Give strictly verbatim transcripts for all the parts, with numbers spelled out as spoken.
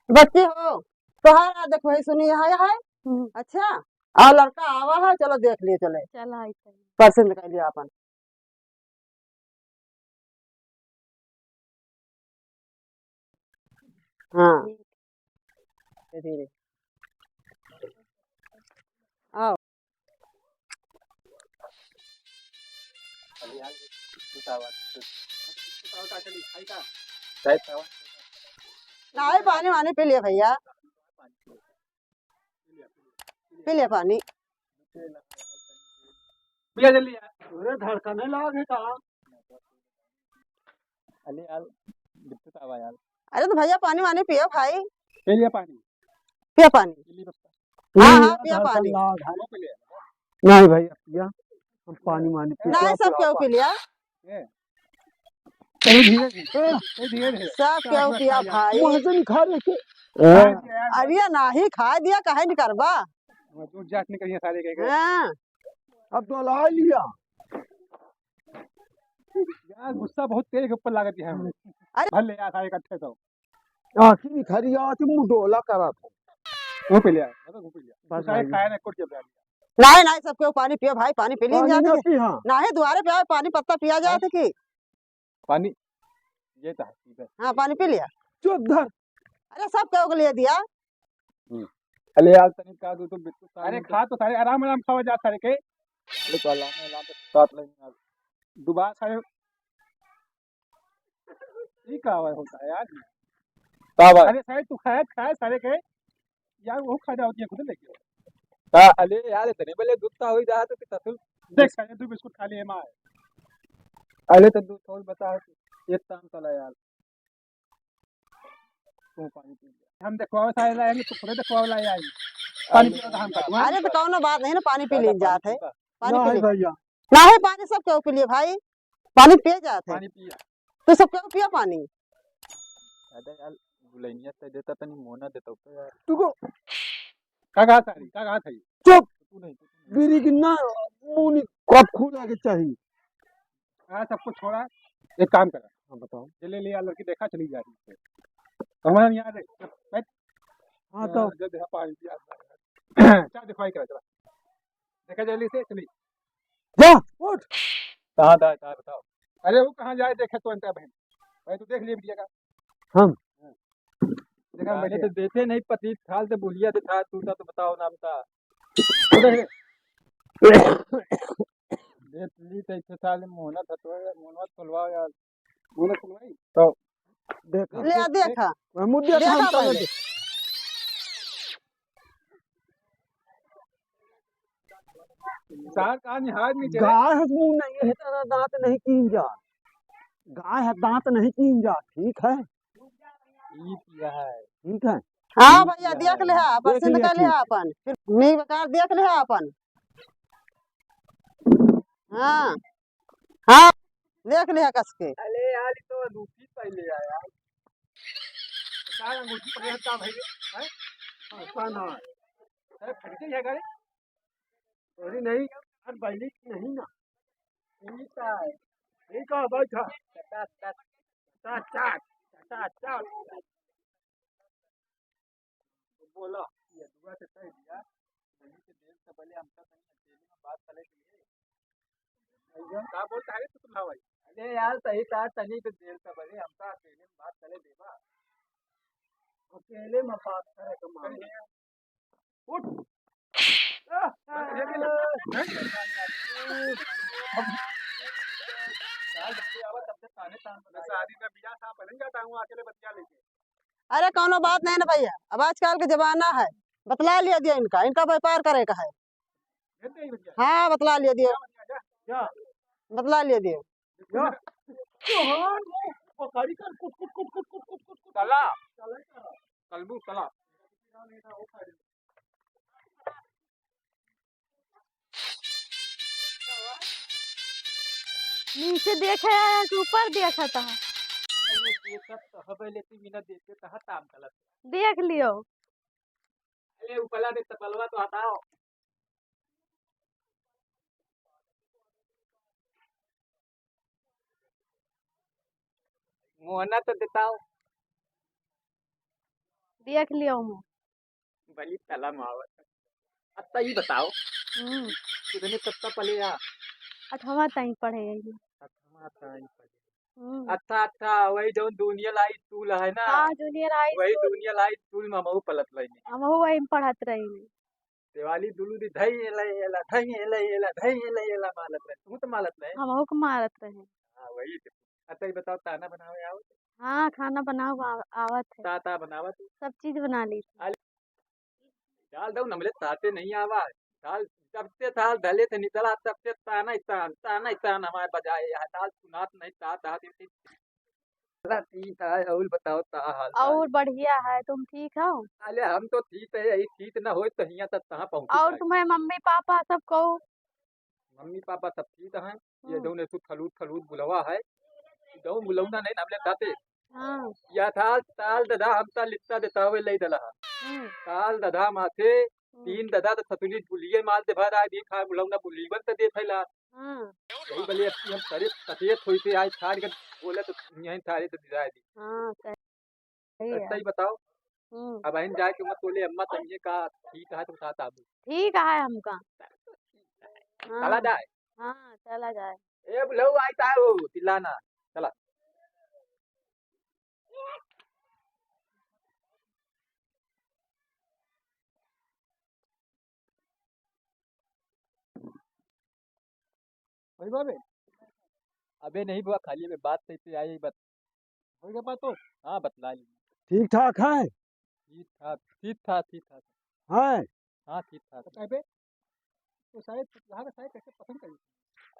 बच्ची हो, तोहार आज देखो, है सुनी, यहाँ है। हम्म। अच्छा, और लड़का आवा है, चलो देख लिए, चले। चला, आई सही। पसंद कर लिया अपन। हाँ। धीरे धीरे। आओ। नहीं, पानी वानी पी लिया भैया। पी लिया पानी। भैया जल्दी आ। अरे धड़कने लाग है का? अरे यार, बिट्टू साहब यार। अरे तो भैया पानी वानी पियो भाई। पी लिया पानी। पिया पानी। पी ली बस। हाँ, हाँ, पिया पानी। वो पी लिया। नहीं भैया, पिया। हम पानी वानी पी नहीं, सब केहू पी लिया। ए, तनी धीरे धीरे, तनी धीरे धीरे। सब केहू पिया भाई। मुँह से नहीं खा रहे थे। अरे नहीं, खाए दिया, काहे नहीं करबा? दूध जात नहीं करिए सारे के। हाँ। अब तो ला लिया। यार, गुस्सा बहुत तेज ऊपर लागत है। अरे। भर ले यार, सारे इकट्ठे तो। आखिर खरी आती मुडोला करा था। वो पी लिया, वो तो पी लिया। बस सारे भाई। खाए ना, कुछ जब नहीं, नहीं, सब केहू पानी पियो भाई, पानी पी लीन पानी जाते ना कि। पी, हाँ। नहीं, दुआरे पे आए, पानी पत्ता पिया जाते कि। पानी, ये तो है, पी बस। हाँ, पानी पी लिया। चुप धर। अरे, सब केहू के लिए दिया। हम्म। अरे यार, तनी का दो तो बिट्टू साहब अरे, ने खा तो सारे, आराम, आराम खावा जा सारे के। अरे, तो आराम, आराम से साथ लेंगे यार। दुबा सारे। ई का आवाज होता है यार? का आवाज? अरे सारे, तू खाए, खाए सारे के। यार, वो खा जाओ, ये खुद लेके आओ। का, अरे यार, इतने बले दूध का हो ही रहा तो कितना सुन। देख सारे, दो बिस्कुट खा लिए, माँ। अरे तो दूध और बता, एक काम चला यार। तू पानी पी ले। हम देखवावे सारे लाएंगे, तू खुदे देखवावे लाए आएंगे। पानी पी लो तो हम खा लूँ। अरे तो कौनो बात नहीं ना, पानी पी लीन जात है। पानी पी ले। भैया। नहीं, पानी सब केहू पी लिए भाई, पानी पिए जात है। पानी पिया। तू सब केहू पिया पानी। दादा यार, गुलैनिया से देता तनी मोना देता ऊपर यार। तू को का कहा सारी, का कहा था ये? चुप। तू नहीं, तू नहीं। बीड़ी की ना, मुंह नहीं, कब खोला के चाहिए। हाँ, सब कुछ छोड़ा, एक काम करा। हाँ, बताओ। ये ले लिया, लड़की देखा चली जा रही है। तो हमारे यहाँ देख, बैठ। हाँ, तो। हाँ, जो देखा पानी पिया। चाय दिखवाई करा, चला। देखा जल्दी से, चली। जा, उठ। कहाँ था, कहाँ बताओ? अरे, वो कहाँ जाए, देखे तो अंतर बहन। भाई, तू देख लिए बिटिया का। हम। देखा हम गाने बैठे। तो देते नहीं, पति थाल से बोलिया दे था, तू तो बताओ नाम था। देख ली तो इतने साल मोहना था तो, मोहना खुलवाओ यार। मोहना खुलवाई? तो देखा। ले आ, देखा। वह मुद्दे देखा था, हम भाई। सार का निहार नहीं चले। गाय हस मुंह नहीं है, तेरा दांत नहीं कीन जा। गाय है, दांत नहीं कीन जा, ठीक है? ई पिया है। ठीक है? हाँ ई भैया, पिया देख है। ले हा, देख पसंद लिया कर ले हा ठीक। अपन। फिर नहीं बेकार देख ले हा अपन। हाँ। हाँ, देख लिया कस के। अरे यार, ये तो अंगूठी पहले आया। क्या अंगूठी पहले था भाई? हैं? हाँ, कान है। अरे, फट गई है गाड़ी? अरे नहीं, यार, बैली की नहीं ना। ठीक है। ठीक है, बैठा। चटा, चट। चटा, चट। चटा, चट। बोला, ये दुआ से कह दिया, बहनी के देर से बोले, हमका तनी अकेले में बात करे के लिए। भैया, का बोलता है तू, तुम भाई? अरे यार, सही कहा, तनी के देर से बोले, हमका अकेले में बात करे देबा। अकेले में बात करे के मामला। उठ। शादी में बियाह था, पहले जाता हूँ, अकेले बतिया लेके। अरे, कौनो बात नहीं ना भैया, अब आजकल के जमाना है, बतला लिया दिया इनका, इनका व्यापार करे का है। हाँ, बतला लिया दिया। बतला लिया दिया। चला। कलबू, चला। नीचे देखे है कि ऊपर देखा था? अरे, देखत तो हबे, लेकिन बिना देखे कहाँ काम चलत। देख लियो। अरे, ऊपरला देख, तपलवा तो हटाओ। मोहना तो देताओ। देख लियो हूँ। बली तला मावत। अच्छा, ई बताओ, हम्म। कितने कक्षा पढ़े आ? अठवा ताईं पढ़े हई। अठवा ताईं पढ़े। हम्म। अच्छा, अच्छा, वही जौन जूनियर हाई स्कूल है ना? हाँ, जूनियर हाई वही स्कूल। जूनियर हाई स्कूल में हमहू पढ़त रही। हमहू वही में पढ़त रही। दिवाली दुलू दी धई एला एला, धई एला एला, धई एला एला मालत रहे। तू तो मालत रहे। हमहू के मारत रहे। हाँ, वही तो। अच्छा, ये बताओ, ताना बनावे आवत? हाँ, खाना बनावे आव-, आवत है। ता, ता बनावत? सब चीज बना ली थी। आले, डाल दो नमले, ताते नहीं आवा। डाल, जब से थाल धले थे निकला, तब से ताना ही तान, ताना ही तान हमारे बजाए। यहाँ डाल सुनात नहीं, ता, ता, ती, ती। चला, ठीक है, और बताओ, ता हाल चाल? और बढ़िया है, तुम ठीक हो? अरे, हम तो ठीक है, यही ठीक ना होए तो हियाँ तक कहाँ पहुँची और जाए? तुम्हारे मम्मी पापा सब को? मम्मी पापा सब ठीक हैं। ये हम्म। जौन एसु थलूट थलूट बुलवा है, जौन बुलौना नहीं ना हमले ताते। हाँ। या थाल ताल ददा हम ता लित्ता देता हुए लई दला। हम्म। ताल ददा माथे, हम्म। तीन ददा तो थतुली बुलिए माल दे भर आए दी खा बुलौना बुलीवन त दे फैला। हाँ। यही बले अब हम करे सचेत होई से आए ठार के बोले तो यहीं ठारे तो दिलाए दी। हाँ, सही। सही है। सही बताओ। हम्म। अब अहिन जाए के मत बोले, अम्मा तनिए का ठीक है, तुम साथ आबू। ठीक है हमका। हाँ। चला जाए। हाँ, चला जाए। ए बुलऊ, आई ता हो, चिल्लाना। चला। वही बाबे। अबे नहीं बुआ, खाली में बात सही से आई, बत-, हो गया बात तो? हाँ, बतला ली। ठीक ठाक है? ठीक ठाक, ठीक ठाक, ठीक ठाक। है? हाँ, ठीक ठाक। तो कह बे, तो शायद, यहाँ का शायद कैसे पसंद करी?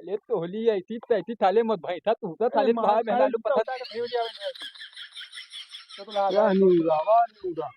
अरे तो होली ऐसी तैसी थाले मत भाई था, तू तो अरे थाले मार भाई मेहरा साले लो तू तो पसंद। उतार के भेज दिया मैंने। तो तो ला, वाह, ला, ला। निउरा, वाह, निउरा।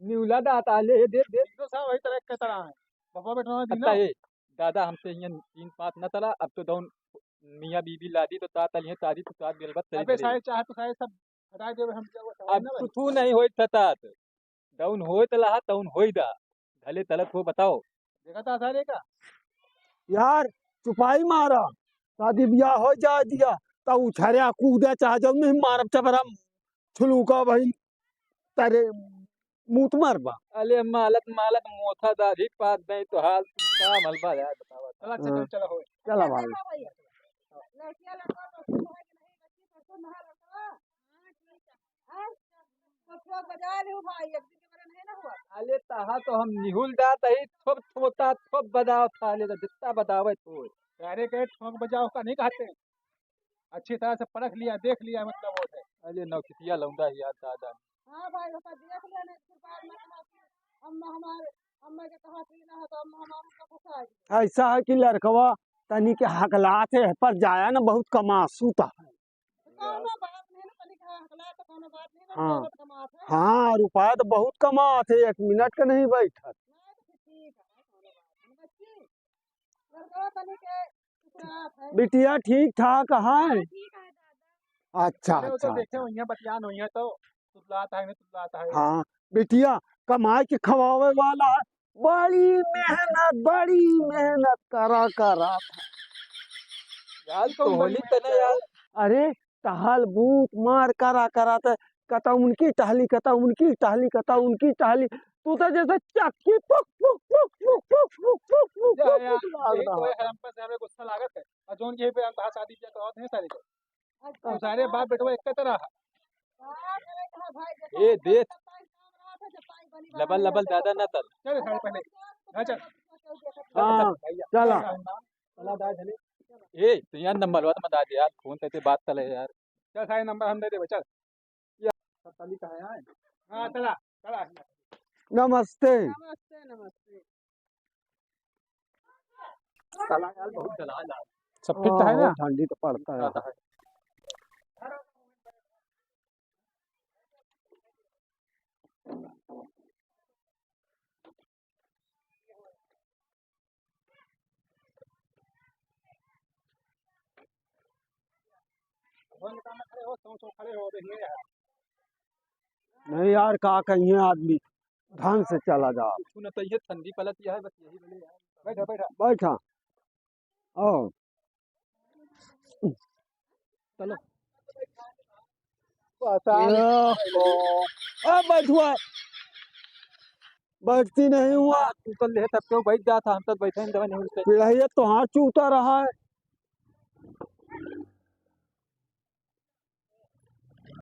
निउला दाता ले, दे, दे। एक दो साहब वही तरह के तरह है। बबा बैठा है, अच्छा, दीना। ए, दादा, हमसे हियन तीन पाँच न तला, अब तो दौन मियाँ बीबी लादी तो ता तलिए तादी तो ता बेलबत तली अबे धरे। सारे चाहे तो सारे सब हटा दे, हम क्या वो सवाल अब ना भाई। कुछू नहीं होई छतात। दौन होई तला, तौन होई दा। धले तलत हो बताओ। देखा था सारे का? यार, चुपाई मारा। शादी ब्याह हो जाए दिया, तब उछरिया कूदे चाहे जब नहीं मारब चबरा छुलूका बहिन। तारे मूत मारबा। अले मालत मालत मोथा दाढ़ी पात दे तो हाल का मलबा यार बतावा। चला, चला, हाँ। चला, हो। चला भाई। लड़कियां लड़का परसों नहाए के नहीं, बच्ची परसों नहा लड़का। हाँ, ठीक है। हाँ? तो ठोक बजा ले हो भाई, एक दिन के बरे नहीं ना हुआ। अले तहा तो हम निहुल जात ही, थोप थोता, थोप बजाओ था, ले तो जितना बजावे तो। अरे कहे ठोक बजाओ का नहीं कहते। अच्छी तरह से परख लिया, देख लिया, मतलब वो है। अरे नौखितिया लौंडा है यार, दादा। हाँ भाई, ओका देख लिया, नहीं फिर बाद में हम, हम हमारे अम्मा के कहा कि ना है, तो अम्मा हमारे का फंसा है। ऐसा है कि लड़कवा तनी के हकलात है, पर जाया ना बहुत कमासुत है। तो कौनो बात नहीं ना, तनी के हकलात तो कौनो बात नहीं ना, हाँ। बहुत कमात है। हाँ, रुपया तो बहुत कमात है, एक मिनट का नहीं बैठत। नहीं तो फिर ठीक है, कौनो बात नहीं। बच्ची, लड़कवा तनी के बिटिया ठीक ठाक है? हाँ, ठीक है दादा। अच्छा, अरे, वो तो अच्छा, देखे अच्छा। हुई है, बतियान हुई है तो तुतलात है, नहीं तुतलात है। हाँ, बिटिया कमाए के खवावे वाला है। बड़ी मेहनत, बड़ी मेहनत करा, करा। यार, तो होली तने यार। अरे, टहल बूत मार करा, करा त कता उनकी टहली, कता उनकी टहली, कता उनकी टहली। तू तो जैसे चक्की पुक, पुक, पुक, जा यार, पुक लाग यही तो रहा है, है। हरम पर से हमें गुस्सा लागत है। और जौन यही पे हम कहा शादी किया तो और नहीं सारे को। अच्छा। तो सारे बाप बेटवा एक तरह है। ए, देख। लबल, लबल ज्यादा ना तल। चल, सारे पहले। हाँ, चल। हाँ, चल, चल, चला। चल, चल, भैया। चला, दाई, चले। ए, तो यार नंबर वाला मत आ दे यार, फोन पे बात चले यार। चल, सारे नंबर हम दे देबे, चल। या, तली कहाँ है? हाँ, चला, चला। नमस्ते। नमस्ते, नमस्ते। चला यार, बहुत चला यार। सब फिट है ना? हाँ, ठंडी तो पड़ता है। ज्यादा है। नहीं यार, का कहिए आदमी, ढंग से चला जा। कुछ न तो ये ठंडी पलत यह है, बस यही बोले यार। बैठा, बैठा। बैठा। आओ। चलो। पता नहीं। अब बैठुआ, बैठती नहीं हुआ। तू तो ले तब तो बैठ जाता, हम तो बैठे नहीं, दवा नहीं उठते। पिढ़ैया तो हाथ चूता रहा है।